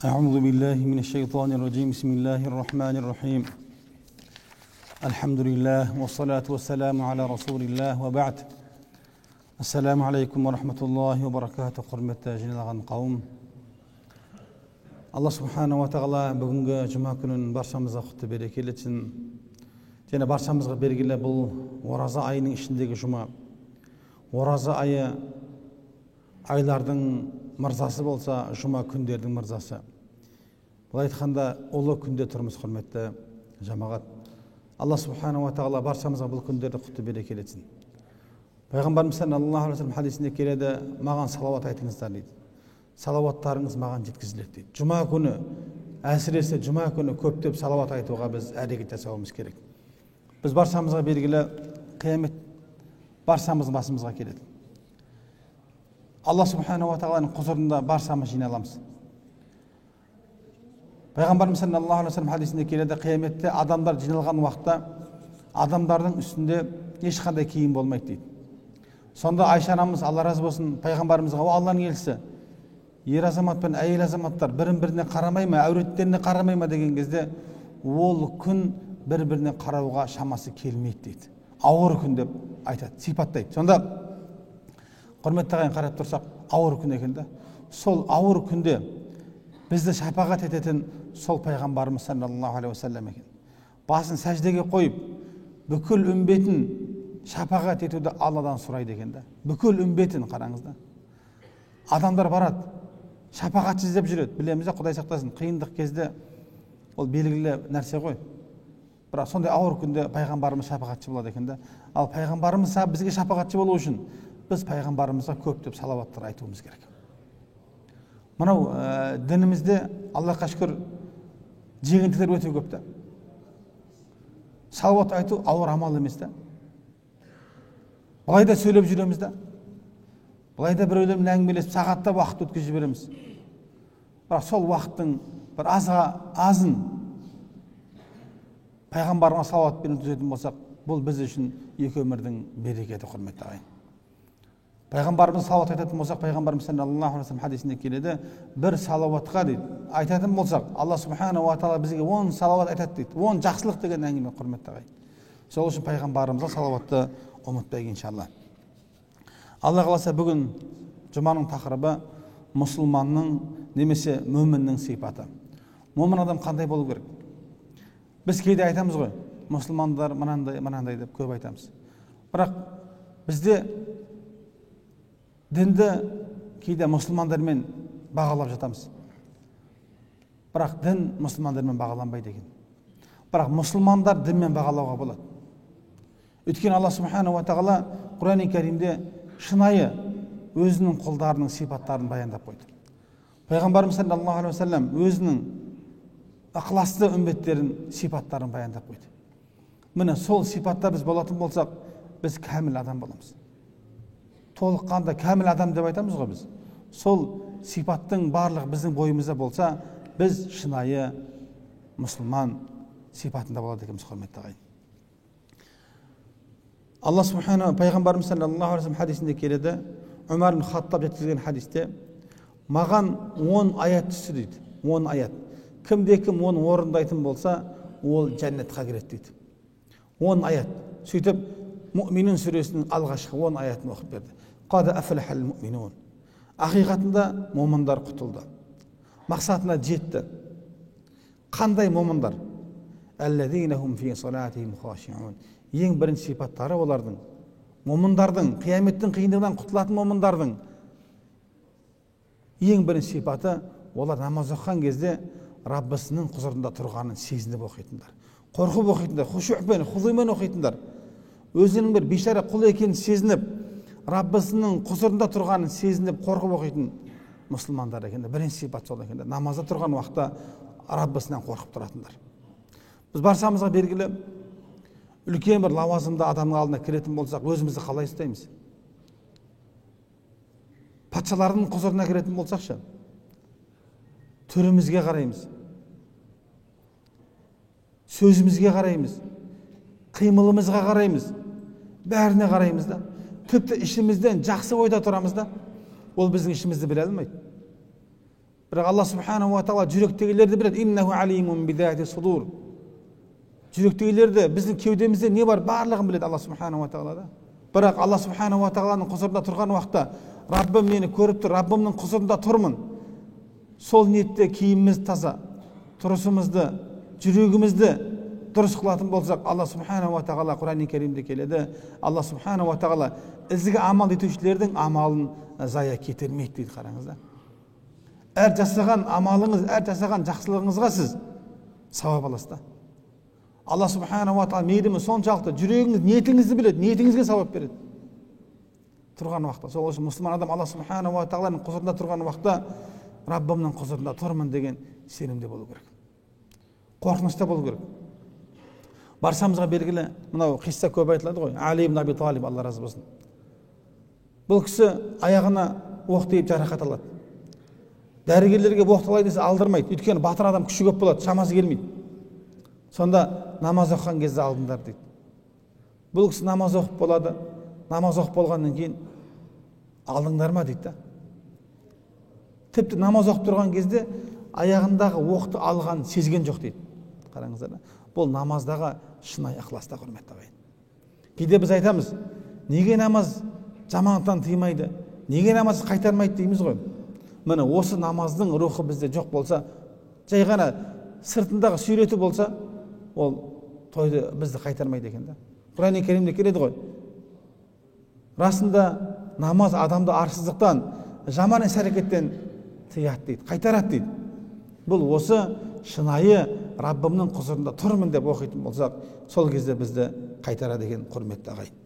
أعوذ بالله من الشيطان الرجيم. بسم الله الرحمن الرحيم. الحمد لله والصلاة والسلام على رسول الله وبعد. السلام عليكم ورحمة الله وبركاته. Құрметті жиналған қауым, Алла субханала тағала бүгінгі жұма күнін баршамызға құтты берекелі етсін. Және баршамызға белгілі, бұл ораза айының ішіндегі жұма. Ораза айы айлардың мырзасы болса, жұма күндердің мырзасы. Былай айтқанда, ұлы күнде тұрмыз, құрметті жамағат. Алла субханала тағала баршамызға бұл күндерді құтты берекелі етсін. Пайғамбарымыз саллаллаху алейхи вассалам хадисінде келеді: «Маған салауат айтыңыздар, – дейді, – салауаттарыңыз маған жеткізіледі», – дейді. Жұма күні, әсіресе жұма күні көптеп салауат айтуға біз әрекет жасауымыз керек. Біз баршамызға белгілі, қиямет баршамыздың басымызға келеді. Алла субханала тағаланың құзырында баршамыз жиналамыз. Пайғамбарымыз саллаллаху алейхи вассалам хадисінде келеді: қияметте адамдар жиналған уақытта адамдардың үстінде ешқандай киім болмайды дейді. Сонда Айша анамыз, Алла разы болсын, пайғамбарымызға: «О Алланың елшісі, ер азамат пен әйел азаматтар бірін біріне қарамай ма, әуреттеріне қарамай ма?» деген кезде, «Ол күн бір біріне қарауға шамасы келмейді», – дейді, «ауыр күн», – деп айтады, сипаттайды. Сонда, құрметті ағайын, қарап тұрсақ, ауыр күн екен да. Сол ауыр күнде бізді шапағат ететін сол пайғамбарымыз саллаллаху алейхи уассалам екен. Басын сәждеге қойып, бүкіл үмбетін шапағат етуді Алладан сұрайды екен да. Бүкіл үмбетін, қараңыз да. Адамдар барады, шапағатшы іздеп жүреді, білеміз да. Құдай сақтасын, қиындық кезде ол белгілі нәрсе ғой. Бірақ сондай ауыр күнде пайғамбарымыз шапағатшы болады екен да. Ал пайғамбарымыз бізге шапағатшы болу үшін біз пайғамбарымызға көптеп салауаттар айтуымыз керек. Мынау дінімізде, Аллахқа шүкір, жеңілдіктер өте көп та. Салауат айту ауыр амал емес та. Былай да сөйлеп жүреміз да, былай да біреулермен әңгімелесіп, сағаттап уақыт өткізіп жібереміз. Бірақ сол уақыттың бір азға азын пайғамбарға салауатпен өткізетін болсақ, бұл біз үшін екі өмірдің берекеті, құрметті ағайын. Пайғамбарымыз салауат айтатын болсақ, пайғамбарымыз саллаллаху алейхи вассалам хадисінде келеді: бір салауатқа, дейді, айтатын болсақ, Алла субханала тағала бізге 10 салауат айтады дейді, 10 жақсылық деген әңгіме, құрметті ағайын. Сол үшін пайғамбарымызға салауатты ұмытпайық, иншалла. Алла қаласа, бүгін жұманың тақырыбы – мұсылманның немесе мүміннің сипаты. Момын адам қандай болу керек? Біз кейде айтамыз ғой, мұсылмандар мынандай, мынандай деп көп айтамыз. Бірақ бізде дінді кейде мұсылмандармен бағалап жатамыз. Бірақ дін мұсылмандармен бағаланбайды екен. Бірақ мұсылмандар дінмен бағалауға болады. Өйткені Алла субханала тағала Құрани кәрімде шынайы өзінің құлдарының сипаттарын баяндап қойды. Пайғамбарымыз саллаллаху алейхи уассалам өзінің ықыласты үмбеттерін сипаттарын баяндап қойды. Міне, сол сипатта біз болатын болсақ, біз кәміл адам боламыз. Толыққанды кәміл адам деп айтамыз ғой біз. Сол сипаттың барлығы біздің бойымызда болса, біз шынайы мұсылман сипатында болады екенбіз, құрметті ағайын. Алла субхана, пайғамбарымыз саллаллаху алейхи вассалам хадисінде келеді, Умар ибн Хаттаб жеткізген хадисте: «Маған 10 аят түсті, – дейді, – 10 аят. Кімде кім оны орындайтын болса, ол жәннатқа кіреді», – дейді. 10 аят. Сөйтіп, Мүминун сүресінің алғашқы 10 аятын оқып берді. «Қад афлахал муъминун». Ақиқатында момындар құтылды, мақсатына жетті. Қандай момындар? Ең бірінші сипаттары олардың, момындардың, қияметтің қиындығынан құтылатын момындардың ең бірінші сипаты – олар намаз оқыған кезде Раббысының құзырында тұрғанын сезініп оқитындар, қорқып оқитындар, хушуқпен, хузумен оқитындар, өзінің бір бейшара құл екенін сезініп, Раббысының құзырында тұрғанын сезініп, қорқып оқитын мұсылмандар екен. Бірінші сипат сол екен: намазда тұрған уақытта Раббысынан қорқып тұратындар. Біз баршамызға белгілі, үлкен бір лауазымды адамның алдына кіретін болсақ, өзімізді қалай ұстаймыз? Патшалардың құзырына кіретін болсақ ше, түрімізге қараймыз, сөзімізге қараймыз, қимылымызға қараймыз, бәріне қараймыз да. Тіпті ішімізден жақсы ойда тұрамыз да, ол біздің ішімізді біле алмайды. Бірақ Алла субханаху ва тағала жүректегілерді біледі. Иннаху алимун бидати судур. Жүректегілерді, біздің кеудемізде не бар, барлығын біледі Алла субханаху ва тағала да. Бірақ Алла субханаху ва тағаланың құзырында тұрған уақытта Раббым мені көріп тұр, Раббымның құзырында тұрмын. Сол ниетте киіміміз таза, тұрысымызды, жүрегімізді дұрыс қылатын болсақ, Алла субханаху ва тағала Құран Кәрімде келеді. Алла субханаху ва тағала ізгі амал етушілердің амалын зая кетірмейді дейді, қараңыз да. Әр жасаған амалыңыз, әр жасаған жақсылығыңызға сіз сауап аласыз да. Алла субханаху ва тағала мейірімі соншалықты, жүрегіңіз, ниетіңізді біледі, ниетіңізге сауап береді. Тұрған уақытта, сол үшін мұсылман адам Алла субханаху ва тағаланың құзырында тұрған уақытта Раббымның құзырында тұрмын деген сенімде болу керек. Қорқынышта болу керек. Баршамызға белгілі, мынау қисса көп айтылады ғой, Али ибн Аби Талиб, Алла разы болсын. Бұл кісі аяғына оқ тиіп жарақат алады. Дәрігерлерге оқ талай десе алдырмайды, өйткені батыр адам күші көп болады, шамасы келмейді. Сонда намаз оқыған кезде алдыңдар дейді. Бұл кісі намаз оқып болады, намаз оқып болғаннан кейін алдыңдар ма дейді да. Тіпті намаз оқып тұрған кезде аяғындағы оқты алғанын сезген жоқ дейді. Қараңыздар, бұл намаздағы шынайы ықыласта, құрметті ағайын. Кейде біз айтамыз, неге намаз жамандықтан тыймайды, неге намаз қайтармайды дейміз ғой. Міне осы намаздың рухы бізде жоқ болса, жай ғана сыртындағы суреті болса, ол тойды бізді қайтармайды екен да. Құран Кәрімде келеді ғой. Расында намаз адамды арсыздықтан, жаман іс әрекеттен тыяды дейді, қайтарады дейді. Бұл осы шынайы Раббымның құзырында тұрмын деп оқитын болсақ, сол кезде бізді қайтарады екен, құрметті ағайын.